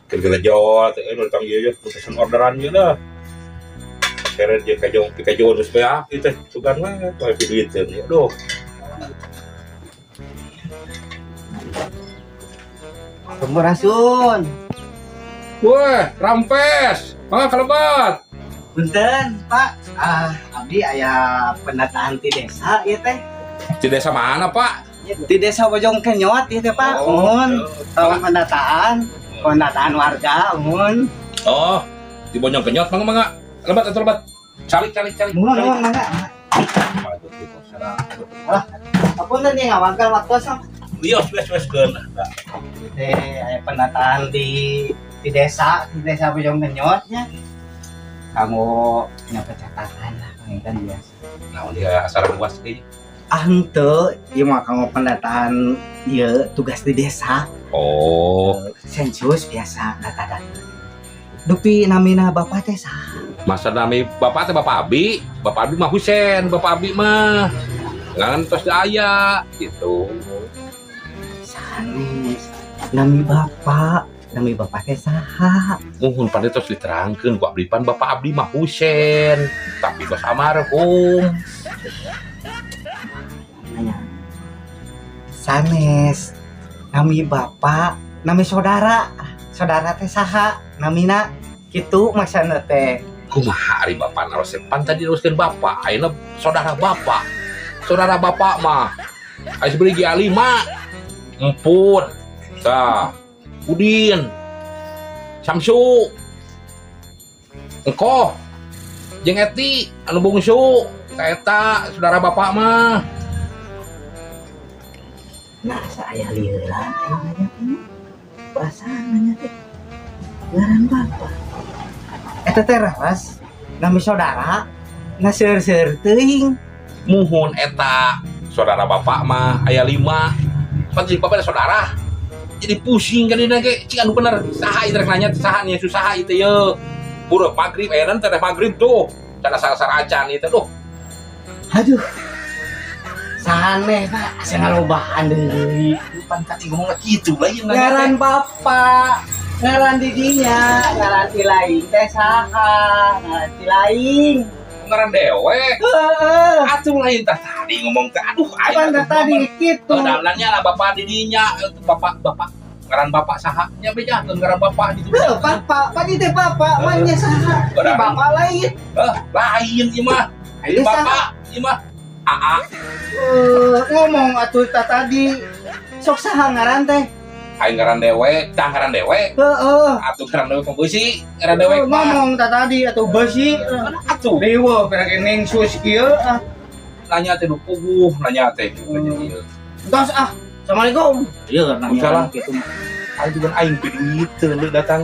Kira-kira jol teh nu datang ieu ye, pesen orderan ieu dah. Seret je kajong pikajon geus beak ieu teh sugan we poe duiteun ieu. Aduh. Sampurasun. Wah, rampes. Mangga kalebat. Punten, Pak. Ah, abdi aya pendataan ti desa ieu teh. Di desa mana, Pak? Di desa Bojong Kenyot ieu teh, Pak. Oh, Muhun. Tolong pendataan, pendataan warga, muhun. Oh, di Bojong Kenyot, mangga mangga. Lebat atuh lebat. Calik calik calik. Muhun, muhun, mangga. Alah, apunten nih ngawangkal waktu sama. Wios wes wes keun. Teh aya pendataan di desa Bojong Kenyot nya. Kamu nyampe catatan lah, kan biasa. Nah, dia asal luas deui. Ah, henteu, ieu mah kamu pendataan ieu tugas di desa. Oh, Sensus biasa data-data. Dupi namina bapak teh saha? Masa nami bapak teh Bapak Abi, Bapak Abi mah Husen, Bapak Abi mah ngan tos aya gitu. Sanes. Nami bapak teh saha? Muhun pada tos diterangkeun ku abdi pan Bapak Abdi mah Husen, tapi tos almarhum. Nanya. Sanes. Nami bapak, nami saudara. Saudara teh saha? Namina kitu maksudna teh. Kumaha ari bapak naros pan tadi neruskeun bapak, ayeuna saudara bapak. Saudara bapak mah aya beli G5. Emput. Tah. Udin. Samsu. Engkoh. Jeung Eti anu bungsu. Tah eta saudara bapak mah. Nah, saya lieuran teh nanya teh. Perasaan nanya teh. Ngaran bapak. Eta teh rawas nami saudara. Nah, seur-seur teuing. Muhun eta saudara bapak mah aya 5. Pan jeung bapak ada saudara. Jadi pusing kan dina ge cik anu bener saha ieu rek nanya saha nih susah ieu teh ye. Pura maghrib ayeuna teh maghrib tuh. Cara saracan ieu teh duh. Aduh. Sanes, Pak, asa ngalobahan deui. Pan tadi ngomong kitu lain nanya Ngaran teh. bapak, ngaran didinya, ngaran ti lain teh saha, ngaran ti lain. Ngaran dewek. Heeh. Atuh lain tah tadi ngomong teh aduh aing Apa tah tadi kitu? Oh, nanya lah bapak didinya bapak bapak ngaran bapak saha nya bejakeun ngaran bapak di Heuh, bapak, padi teh bapak, manya saha? Ini bapak lain. Eh, lain ieu mah. Ini saha? Bapak ieu mah AA. Eh, ngomong atuh tah tadi. Sok saha ngaran teh? Aing ngaran dewek, tah ngaran dewek. Heeh. Atuh ngaran dewek pembeusi, ngaran dewek mah. Ngomong tah tadi atuh beusi. Atuh Dewa pira ning sus kieu ah. Nanya teh nu puguh, nanya teh. Nanya ieu. Entos ah. Assalamualaikum. Iya, nanya Salah. kitu mah. Aing juga aing duiteun datang.